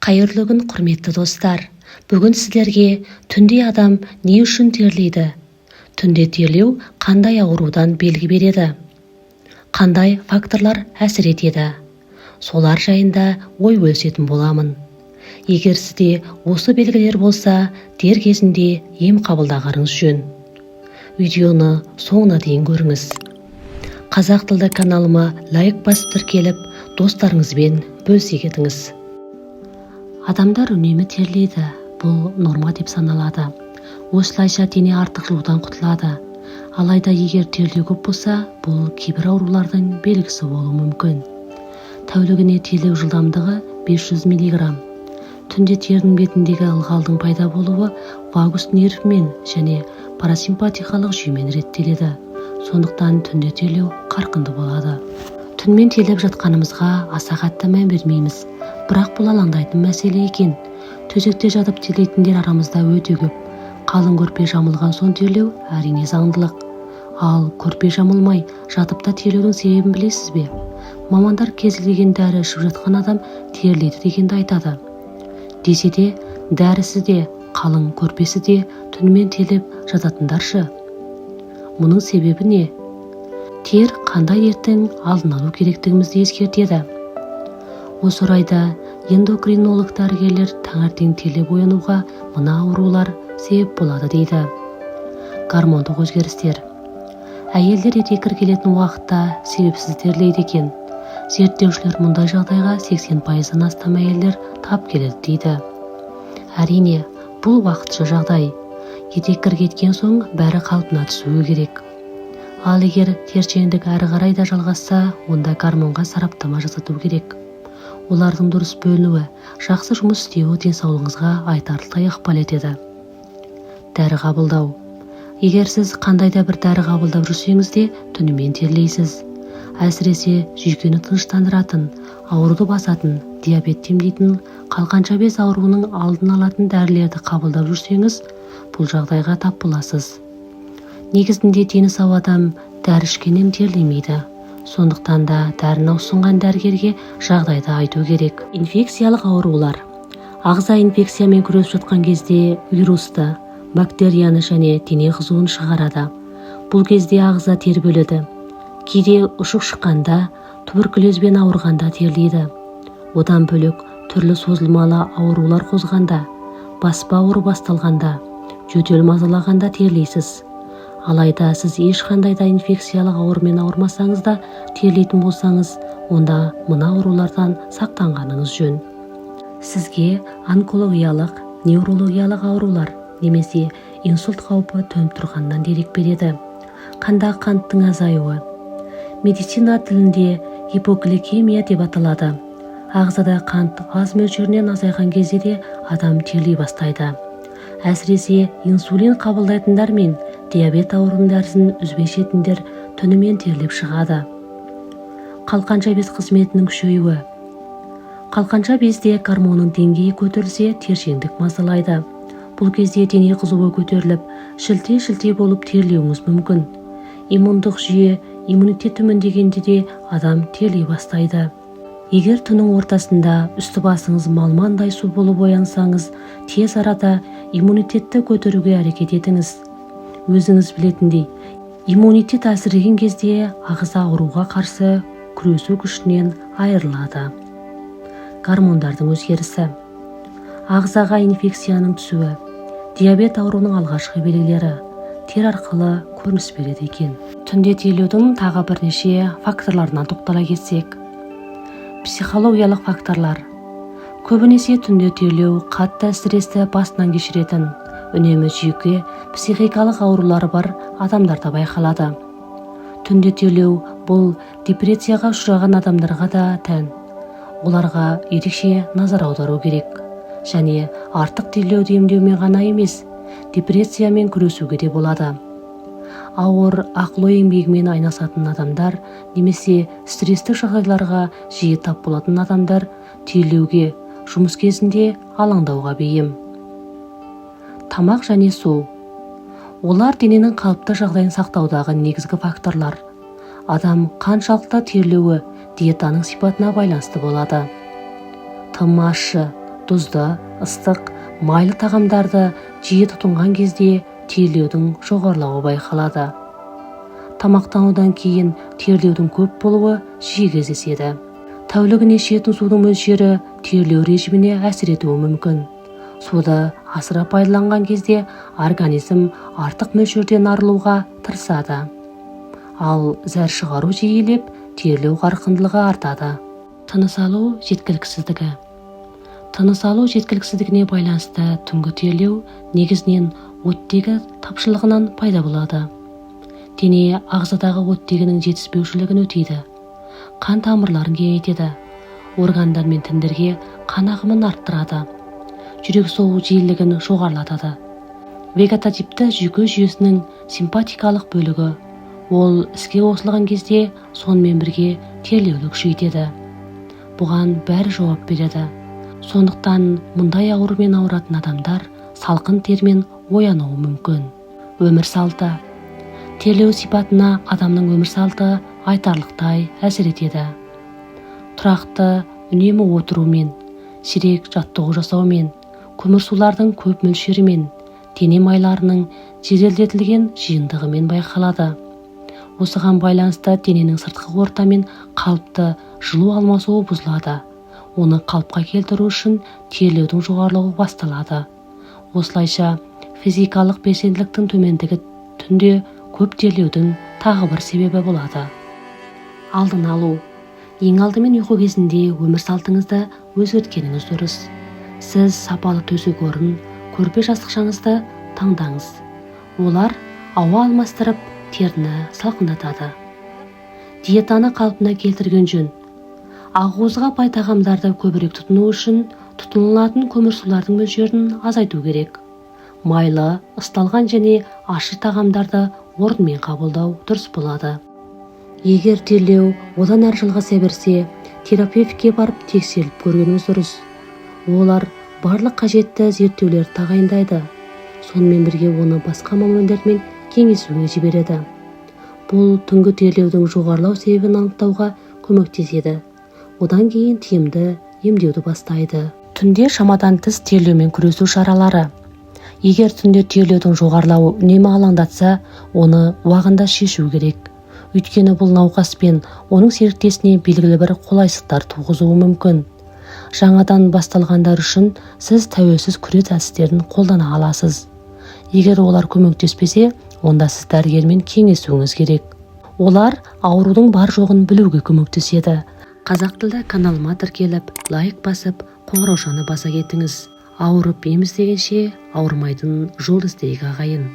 Қайырлы күн, құрметті достар! Бүгін сіздерге түнде адам не үшін терлейді, түнде терлеу қандай аурудан белгі береді, қандай факторлар әсер етеді, солар жайында ой бөлісетін боламын. Егер сізде осы белгілер болса, дер кезінде ем қабылдағаныңыз жөн. Видеоны соңына дейін көріңіз. Қазақ тілді каналыма лайк басып, тіркеліп, достарыңызбен бөлісе кетіңіз. Адамдар үнемі терлейді. Бұл норма деп саналады. Осылайша дене артық жылудан құтылады. Алайда егер терлеу көп болса, бұл кейбір аурулардың белгісі болуы мүмкін. Тәулігіне терлеу жылдамдығы 500 миллиграмм. Түнде терінің бетіндегі ылғалдың пайда болуы вагус нервімен және парасимпатикалық жүйемен реттеледі. Сондықтан түнде терлеу қарқынды болады. Түнімен терлеп жатқанымызға аса қатты мән бермейміз, бірақ бұл алаңдайтын мәселе екен. Төсекте жатып терлейтіндер арамызда өте көп. Қалың көрпе жамылған соң терлеу, әрине, заңдылық. Ал көрпе жамылмай жатып та терлеудің себебін білесіз бе? Мамандар кез келген дәрі ішіп жатқан адам терлейді дегенді айтады. Десе де, дәрісі де, қалың көрпесі де түнімен терлеп жататындар ше? Мұның себебі не? Тер қандай дерттің алдын алу керектігімізді ескертеді? Осы орайда эндокринолог дәрігерлер таңертең терлеп оянуға мына аурулар себеп болады дейді. Гормондық өзгерістер. Әйелдер етеккір келетін уақытта себепсіз терлейді екен. Зерттеушілер мұндай жағдайға 80%-дан астам әйелдер тап келеді дейді. Әрине, бұл уақытша жағдай. Етеккір кеткен соң бәрі қалпына түсуі керек. Ал егер тершеңдік әрі қарай да жалғасса, онда гормонға сараптама жасату керек. Олардың дұрыс бөлінуі, жақсы жұмыс істеуі денсаулығыңызға айтарлықтай ықпал етеді. Дәрі қабылдау. Егер сіз қандай да бір дәрі қабылдап жүрсеңіз де, түнімен терлейсіз. Әсіресе жүйкені тыныштандыратын, ауруды басатын, диабетті емдейтін, қалқанша без ауруының алдын алатын дәрілерді қабылдап жүрсеңіз, бұл жағдайға тап боласыз. Негізінде дені сау адам дәрі ішкеннен терлемейді. Сондықтан да дәріні ұсынған дәрігерге жағдайды айту керек. Инфекциялық аурулар. Ағза инфекциямен күресіп жатқан кезде вирусты, бактерияны және дене қызуын шығарады. Бұл кезде ағза тер бөледі. Кейде ұшық шыққанда, туберкулезбен ауырғанда терлейді. Одан бөлек, түрлі созылмалы аурулар қозғанда, баспа ауру басталғанда, жөтел мазалағанда терлейсіз. Алайда сіз ешқандай да инфекциялық аурумен ауырмасаңыз да терлейтін болсаңыз, онда мына аурулардан сақтанғаныңыз жөн. Сізге онкологиялық, неврологиялық аурулар немесе инсульт қаупі төніп тұрғаннан дерек береді. Қандағы қанттың азаюы медицина тілінде гипогликемия деп аталады. Ағзада қант аз мөлшерінен азайған кезде де адам терлей бастайды. Әсіресе инсулин қабылдайтындар мен диабет ауруының дәрісін үзбей ішетіндер түнімен терлеп шығады. Қалқанша без қызметінің күшеюі. Қалқанша безде гормонның деңгейі көтерілсе, тершеңдік мазалайды. Бұл кезде дене қызуы көтеріліп, шілте-шілте болып терлеуіңіз мүмкін. Иммундық жүйе, иммунитет төмендегенде де адам терлей бастайды. Егер түннің ортасында үсті басыңыз малмандай су болып оянсаңыз, тез арада иммунитетті көтеруге әрекет етіңіз. Өзіңіз білетіндей, иммунитет әлсіреген кезде ағза ауруға қарсы күресу күшінен айырылады. Гормондардың өзгерісі. Ағзаға инфекцияның түсуі, диабет ауруының алғашқы белгілері тер арқылы көрініс береді екен. Түнде терлеудің тағы бірнеше факторларына тоқтала кетсек. Психологиялық факторлар. Көбінесе түнде терлеу қатты стрессті басынан кешіретін, үнемі жүйке, психикалық аурулары бар адамдарда байқалады. Түнде терлеу бұл депрессияға ұшыраған адамдарға да тән. Оларға ерекше назар аудару керек және артық терлеуді емдеумен ғана емес, депрессиямен күресуге де болады. Ауыр ақыл ой еңбегімен айналысатын адамдар немесе стресстік жағдайларға жиі тап болатын адамдар терлеуге, жұмыс кезінде алаңдауға бейім. Тамақ және су. Олар дененің қалыпты жағдайын сақтаудағы негізгі факторлар. Адам қаншалықты терлеуі диетаның сипатына байланысты болады. Тым ащы, Тұзды, ыстық, майлы тағамдарды жиі тұтынған кезде терлеудің жоғарылауы байқалады. Тамақтанудан кейін терлеудің көп болуы жиі кездеседі. Тәулігіне ішетін судың мөлшері терлеу режиміне әсер етуі мүмкін. Суды асыра пайдаланған кезде организм артық мөлшерден арылуға тырысады. Ал зәр шығару жиілеп, терлеу қарқындылығы артады. Тыныс алу жеткіліксіздігі. Тыныс алу жеткіліксіздігіне байланысты түнгі терлеу негізінен оттегі тапшылығынан пайда болады. Дене ағзадағы оттегінің жетіспеушілігін өтейді. Қан тамырларын кеңейтеді. Органдар мен тіндерге қан ағымын арттырады. Жүрек соғу жиілігін жоғарылатады. Вегетативті жүйке жүйесінің симпатикалық бөлігі. Ол іске қосылған кезде сонымен бірге терлеуді күшейтеді. Бұған бәрі жауап береді. Сондықтан мұндай аурумен ауыратын адамдар салқын термен оянуы мүмкін. Өмір салты. Терлеу сипатына адамның өмір салты айтарлықтай әсер етеді. Тұрақты, үнемі отырумен, сирек жаттығу жасаумен, көмірсулардың көп мөлшерімен, дене майларының жеделдетілген жиынтығымен байқалады. Осыған байланысты дененің сыртқы ортамен қалыпты жылу алмасуы бұзылады. Оны қалыпқа келтіру үшін терлеудің жоғарылауы басталады. Осылайша, физикалық белсенділіктің төмендігі түнде көп терлеудің тағы бір себебі болады. Алдын алу. Ең алдымен ұйқы кезінде өмір салтыңызды өзгерткеніңіз дұрыс. Сіз сапалы төсек орын, көрпе жастықшаңызды таңдаңыз. Олар ауа алмастырып, теріні салқындатады. Диетаны қалпына келтірген жөн. Ақуызға бай тағамдарды көбірек тұтыну үшін тұтынылатын көмірсулардың мөлшерін азайту керек. Майлы, ысталған және ащы тағамдарды орнымен қабылдау дұрыс болады. Егер терлеу одан әрі жалғаса берсе, терапевтке барып тексеріліп көргеніңіз дұрыс. Олар барлық қажетті зерттеулерді тағайындайды. Сонымен бірге оны басқа мамандармен кеңесуге жібереді. Бұл түнгі терлеудің жоғарылау себебін анықтауға көмектеседі. Одан кейін тиімді емдеуді бастайды. Түнде шамадан тыс терлеумен күресу шаралары. Егер түнде терлеудің жоғарылауы үнемі алаңдатса, оны уағында шешу керек. Өйткені бұл науқас пен оның серіктесіне белгілі бір қолайсыздықтар туғызуы мүмкін. Жаңадан басталғандар үшін сіз тәуелсіз күрес әдістерін қолдана аласыз. Егер олар көмектеспесе, онда сіз дәрігермен кеңесуіңіз керек. Олар аурудың бар жоғын білуге көмектеседі. Қазақ тілді каналыма тіркеліп, лайк басып, қоңыраушаны баса кетіңіз. Ауырып ем іздегенше, ауырмайтын жол іздейік, ағайын.